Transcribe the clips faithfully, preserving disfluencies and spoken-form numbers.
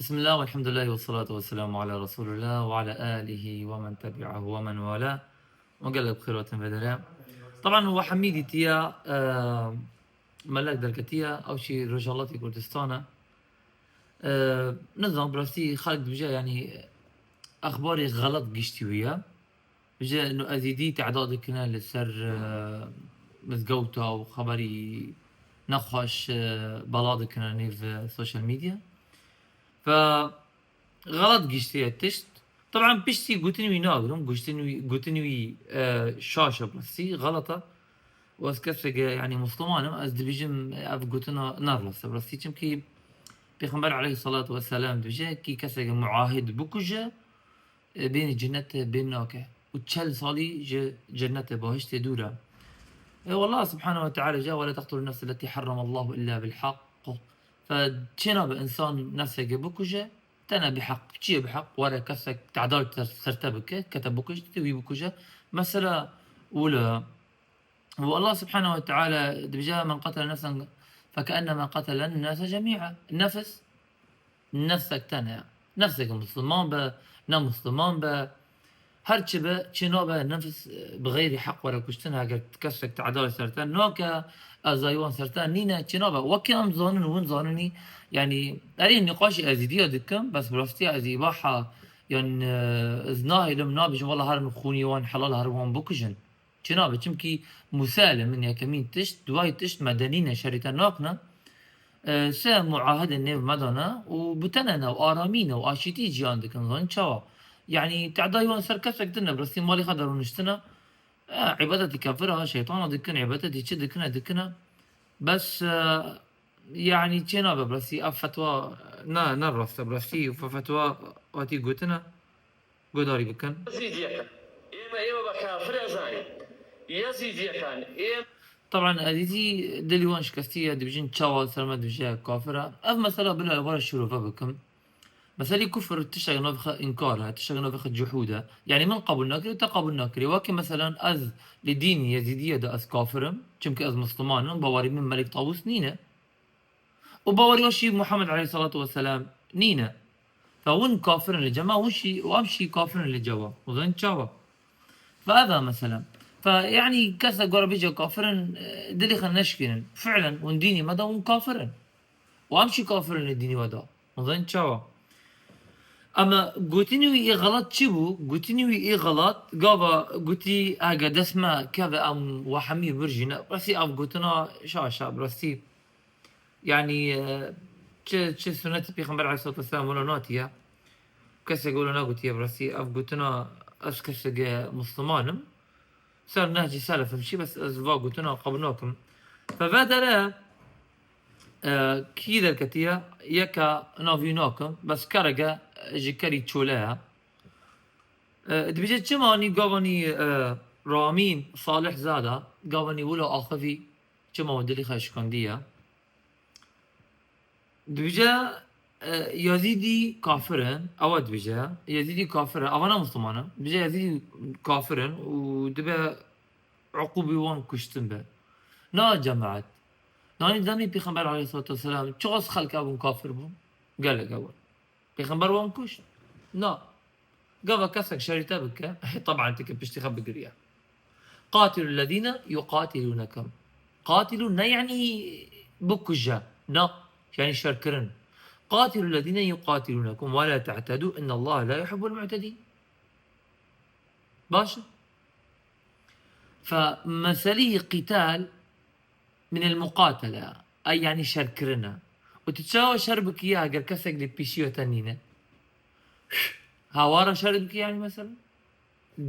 Bismillah, velhamdülillah, ve salatu ve selamu ala Resulillah ve ala alihi ve men tebi'ahu ve men wala. Ve gelek bi xêr hatin vê derê. Taban we hemî dîtiye, e, melek derketiye, ew jî Rojhilatê Kurdistan e. E, nizam, bi rastî xelk dibêje, yanî, exbarê xelet giştî wî ye. Ji no ezîdî teda dikine li ser, e, mizgewta û xeberî nexweş, e, bela dikine nêv, e, social media. Ve xelet giştiye tişt. Taban piştî gotin wî nagirim, gotin wî, gotin wî, e, şaş e, bi rastî xelet e. Û ez kesek, yanî, Musliman im, ez dibêjim ev gotina ne rast e, bi rastî, çimkî Pêxember aleyhissalatu vesselam dibêje, kî kesek muahid bikuje, e, bênî cennetê bê nake. Û çel salî ji cennetê, bahiştê dûr e. E, Allah subhanehu ve teala dibêje, "Ve la teqtulun nefse lletî harramallahu illa bil haqq." Fe çênabe insan nefseke bikuje, tene bi heq. Çi ye bi heq? Were kesek tedal ser, ser te bike, ke te bikuje, te wî bikuje. Mesela wilo ye. Û Allah subhanehu ve teala dibêje, "Men qatele nefsen fekennema qatelen nase cemî'a." Nefs, nefsek tene ye. Nefsek Musliman be, ne Musliman be, her çi be, çi nabe, nefs, e, bi xeyrî heq were kuştin, heger kesek tedal ser te nake, ezayî wan ser te nîne, çi nabe. Wekî em zanin û hûn zanînî, yanî, erê nîqaşî ezîdiya dikim, bes bi rastiya ez îbaha, yan, e, ez nahêlim, nabêjim, wela herin xûnî wan helal, herin wan bikujin. Çi nabe? Çimkî Mûsa li min yekemîn tişt, duwayî tişt me denîne, şerî te nakine. E, se muahedên nêv me de ne û bi tene ne û aramî ne û aşîtî jiyan dikin, zanî çawa? Yanî tedayî wan ser kesek din ne, bi rastî malê xwe de rûniştine. E, îbadetî kafira, şeytana dikin, îbadetî çi dikine, dikine. Bes, e, yanî çê nabe, bi rastî ev fetwa ne, ne rast e, bi rastî fe-, fetwa hatî gotine. Guhdarî bikin. Yezîdiyeken. Ême, ême be kafir ezanî. Yezîdiyeken. Êm- Taban, ezîdî dilî wan şikestî ye, dibêjin çawa ser me dibêje kafir e. Ev mesela bila êvara şirove bikim. Meselî kufir tiştek navê xwe înkar e, tiştek navê xwe cuhûd e. Yanî min qebûl nakirî û te qebûl nakirî. Wekî meselan ez li dînî Yezîdiyê de ez kafir im, çimkî ez Musliman im, bawerî min Melek Tawus nîne. Û bawerî wî jî Muhammed aleyhissalatu vesselam nîne. Fe hûn kafir in li cem me, hûn jî, û em jî kafir in li cem we. Hûn zanîn çawa? Fe ev e mesela. Fe yanî kesek gora bêje kafir in, e, dilê xwe neşkînin. Fiilen hûn dînî me de hûn kafir in. Û em jî kafir in li dînî we de. Hûn zanîn çawa? Ama gotinî wî ê xelat çi bû? Gotinî wî ê xelat, gava gotî, hege dest me keve em we hemî birjîne. Rastî ev gotina şaş e, bi rastî. Yanî, e, çi, çi sunetê Pêxember aleyhissalatu vesselam wilo natiye. Kesek wilo nagotiye, bi rastî ev gotina, ez kesek, e, Musliman im. Ser nehcî selef im jî, bes ez va gotina qebûl nakim. Fe vê derê, e, kî derketiye, yeka navî nakim, bes kereke ji kerî çole ye. E, dibêje çima nî gavanî, e, Ramîn Salih Zada, gavanî wilo axivî, çima we dilî xwe şikandiye? Dibêje, e, Yazîdî kafir in, ew e dibêje, Yazîdî kafir e, ew ne Musliman in. Dibêje Yazîdî kafir in û dibe uqûbî wan kuştin be. Na cemaet. Nanî demê Pêxember aleyhissalatu vesselam, çiqas xelk hebûn kafir bûn? Gelek hebûn. Pêxember wan kuşt? Na. Gava kesek şerî te bike, taban tike piştî xwe bigiriye. Qatilû lezîne yuqatilûnekum. Qatilû ne yanî bikuje. Na. Yanî şerkirin. Qatilû lezîne yuqatilûnekum ve la te'tedû innallaha la yuhibbul mu'tedîn. Baş e. Fe meselî qîtal min el muqatele. Ey yanî şerkirin e. Û tu çawa şer bikî ya eger kesek li pêşiya te nîne? Hawara şer bikî yanî mesela?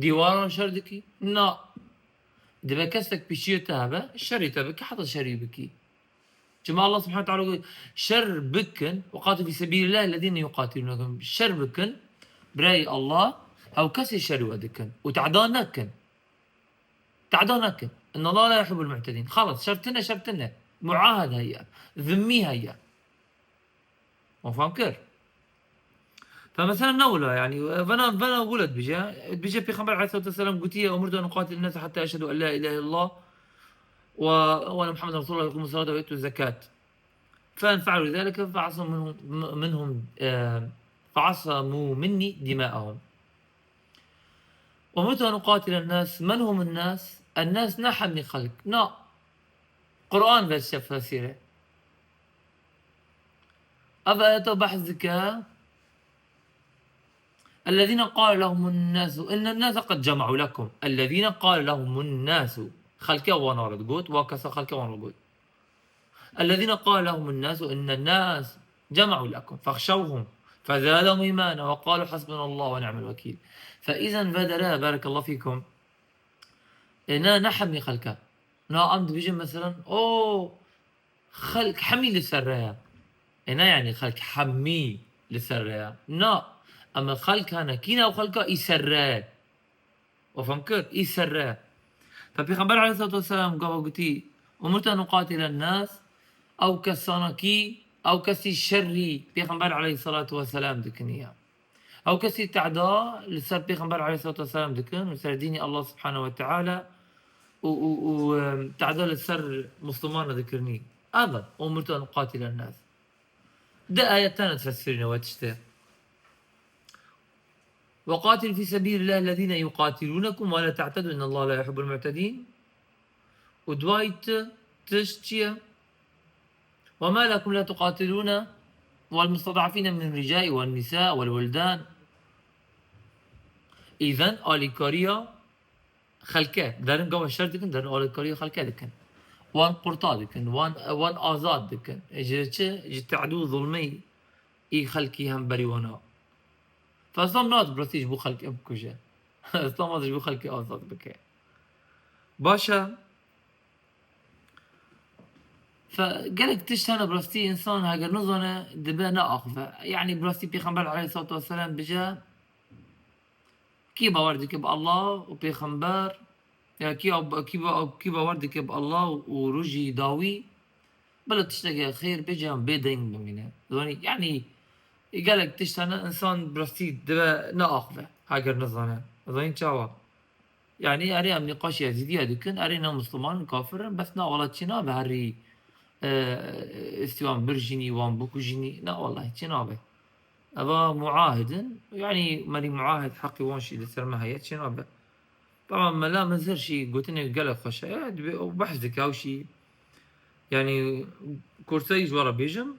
Dîwara şer dikî? Na. Dibe kesek pêşiya te hebe, şerî te bikî, heta şerî bikî. Çima Allah subhanahu ve teala got, şer bikin, ve qatilû fî sebîlillâhi lezîne yuqatilûnekum. Şer bikin, birayê Allah, hew kesê şerî we dikin. Û teda nekin. Teda nekin. Innallaha la yuhibbul mu'tedîn. Xelas, şer tine, şer tine. Muahede heye. Zimmî heye. Wan fam kir? Fe mesela ne wila, yanî, vena, vena wila dibêje. Dibêje Pêxember aleyhissalatu vesselam gotiye, "Umirtu en uqatile nase hatta yeşhedû en la ilahe illallah ve, ve enne Muhammeden Resulullah ve yuqimus salate ve yu'tuz zekat." فإن فعلوا ذلك فعصموا منهم، منهم، آه، فعصموا مني دماءهم. وأمرت أن أقاتل الناس. من هم الناس؟ الناس ne hemî xelk. Na. Quran ve tiştê fesîre. Ev ayeta behs dike. الذين قال لهم الناس إن الناس قد جمعوا لكم. الذين قال لهم الناس. Xelke wana re digot, wa kesa xelke wana re got. الذين قال لهم الناس إن الناس جمعوا لكم فاخشوهم فزادهم إيمانا وقالوا حسبنا الله ونعم الوكيل. فإذا بدلا، بارك الله فيكم. Ê, na, ne hemî xelk e. Na, em dibêjin, mesela, o, xelk hemî li ser rê ye. Ê, ne, yanî xelk hemî li ser rê ye. Na, em xelk hene. Kî ne ew xelka î ser rê? We fem kir? Î ser rê. Fe Pêxember aleyhissalatu vesselam gava gotî, "Umirtu en uqatile nas", ew kesana kî, ew kesî şerî Pêxember aleyhissalatu vesselam dikin ya. Ew kesî tehda li ser Pêxember aleyhissalatu vesselam dikin, li ser dînî Allah subhanehu ve teala û, û, û, em, tehda li ser Muslimana dikirinî. Ev e, "Umirtu en uqatile nas." Di ayet tane tefsirîne we tiştê. "وقاتل في سبيل الله الذين يقاتلونكم ولا تعتدوا إن الله لا يحب المعتدين." û duayî ti tişt çi ye? "وما لكم لا تقاتلون والمستضعفين من الرجال والنساء والولدان." Îzen alîkariya xelke, derin gava şer dikin, derin alîkariya xelke dikin. Wan qurta dikin, wan, wan azad dikin. Ji çi? Ji te'dû zulmê î xelkî hemberî wana. Fe Îslam nat bi rastî ji bo xelkê bikuje. Îslam nat ji bo xelkê azad bike. Baş e. Fe gelek tişt hene bi rastî însan heger nizane dibe neaxive. Yanî bi rastî Pêxember aleyhissalatu vesselam bije, kî bawer dike bi Allah û Pêxember, ya kî, kî ba-, kî bawer dike bi Allah û rojî dawî, bila tiştekê xêr bêje yan bê deng bimîne. Zanî, yanî gelek tişt hene însan bi rastî dibe neaxive heger nizane. Zanî çawa? Yanî erê em nîqaşê Ezîdiya dikin, erê ne Musliman in, kafir in, bes na wela çi nabe herî, e, îstî wan birjînî, wan bikujînî, na wellahî çi nabe. Eva muahid in, yanî merî muahid heqî wan jî li ser me heye, çi nabe. Tamam, Mela Mizir jî gotinê gelek xweş heye, dibê ew behs dike ew jî. Yanî, kurseyî ji we re bêjim,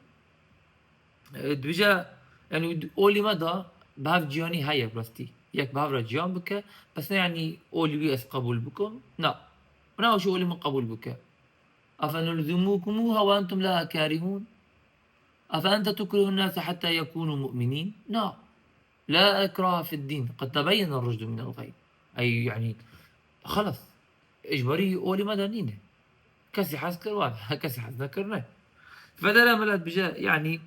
e, dibêje, yanî, olî me da bi hev ciyanî heye bi rastî. Yek bi hev re ciyan bike, bes ne, yanî, olî wî ez qebûl bikim. Na. Na, ew jî olî min qebûl bike. "أفنلزمكموها وأنتم لها كارهون؟ أفأنت تكره الناس حتى يكونوا مؤمنين؟ لا. لا إكراه في الدين. قد تبين الرشد من الغي." Ey, yanî, xelas. Ecbarî olî me de nîne. Kesî hez kir, wa, kesî hez nekir, ne. Federe milet bije, yanî,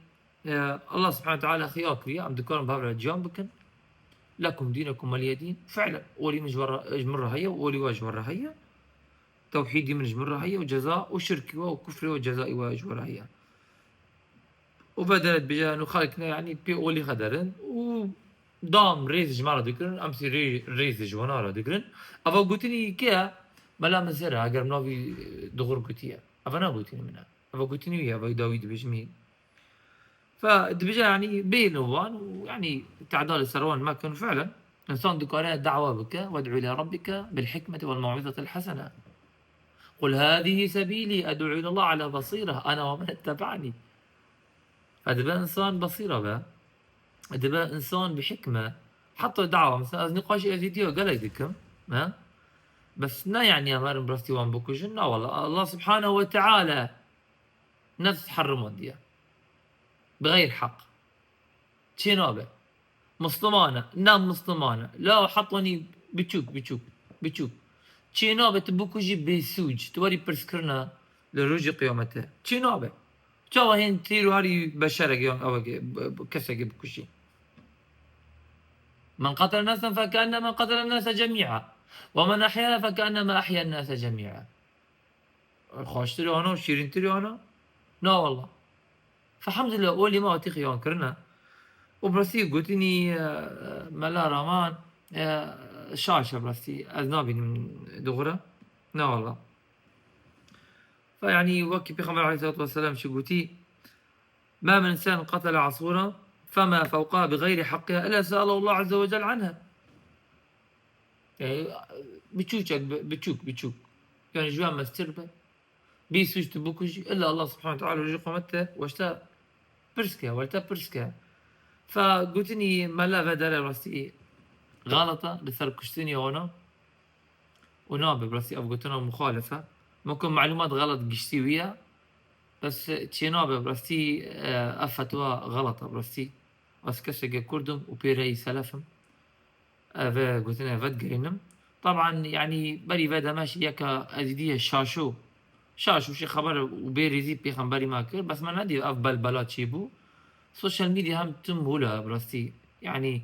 e, Allah subhanehu ve teala xiya kiriye, em dikarin bi hev re ciyan bikin. "Lekum dînekum weliye dîn." Fi'len, olî min ji we re, ji min re heye û olî we ji we re heye. Tewhîdî min ji min re heye û ceza û şirkî we û kufrê we, cezayî we ji we re heye. Û ve deret bije, û xelk ne, yanî pê olî xederin û dam rêz ji me re dikirin, em sî rê-, rêz ji wana re dikirin. Eva gotinî kê ye? Mela Mizir e, eger min navî, e, dixur gotiye. Eva ne gotinî min e. Eva gotinî wî ye, eva dawî dibêjimî. Fe dibêje, yanî bêne wan û, yanî, tehda li ser wan mekin. Fi'len, însan dikare dawa bike, "وادع إلى ربك بالحكمة والموعظة الحسنة. قل هذه سبيلي أدعو إلى الله على بصيرة أنا ومن اتبعني." Fe dibe însan besîra be, dibe însan bi hikme. Heta dawa, mesela, ez nîqaşê Ezîdiya gelek dikim, ne? Bes ne, yanî, em herin bi rastî wan bikujin. Na, wela, Allah subhanehu ve teala nefs herimandiye. Bi xeyr heq. Çê nabe. Musliman e, ne Musliman e. La, hetanî biçûk, biçûk, biçûk. Çê nabe tu bikujî bêsûc. Tu werî pirskirina li rojê qiyametê. Çê nabe. Çawa hên têr û herî beşerekê yan ewekê, b-, b-, kesekê bikujî. "من قتل نفسا فكأنما قتل الناس جميعا، ومن أحياها فكأنما أحيا الناس جميعا." Xweştirî ana û şîrîntirî ana? Na wela. Fehemdulillah, olî me hatî xiyan kirine. Û bi rastî gotinî, e, Mela Raman, e, şaş e bi rastî. Ez nabînim dixure. Na wela. Fe yanî wekî Pêxember aleyhissalatu vesselam jî gotî, ما من إنسان قتل عصفورا فما فوقها بغير حقها إلا سأله الله عز وجل عنها. Yani, biçûçek, bi-, biçûk, biçûk. Yani, ji wan mestir be. Bî suç tu bikujî, illa Allah subhanahu teala ji qûmet te weşta pirs ke, wel te pirs ke. Fa gotinî mela ve dere rastî xalata li ser kuştinî wana. Û nabe, bi rastî ev gotina muxalif e. Mumkin malumat xelat giştî wî ye. Bes çê nabe, bi rastî, e, ev fetwa xelat e, bi rastî. Ez keseke Kurd im û pê reyî selef im. Ev gotinê vedigihînim. Taban, yanî berî vê demê jî yeka ez dîye şaşo. Şaşo jî xeber û bêrîzî pêxemberî me kir. Bes me nedî ev belbela çêbû. Social media hem tim hûla, bi rastî. Yanî,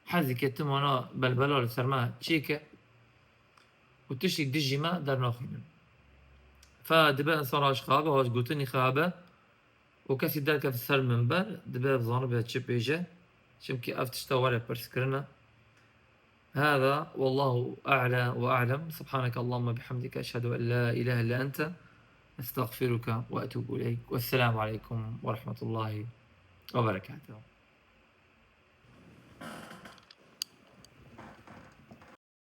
hez dike tim wana belbela li ser me çêke û tiştî dijî me dernaxînin. Fe dibe insan raş xabe, raş gotinî xabe û kesî derkeve ser minber, dibe zanibe çi bêje, çimkî ev tişta were pirskirin e. هذا والله أعلى وأعلم. سبحانك اللهم وبحمدك، أشهد أن لا إله إلا أنت، أستغفرك وأتوب إليك. والسلام عليكم ورحمة الله وبركاته.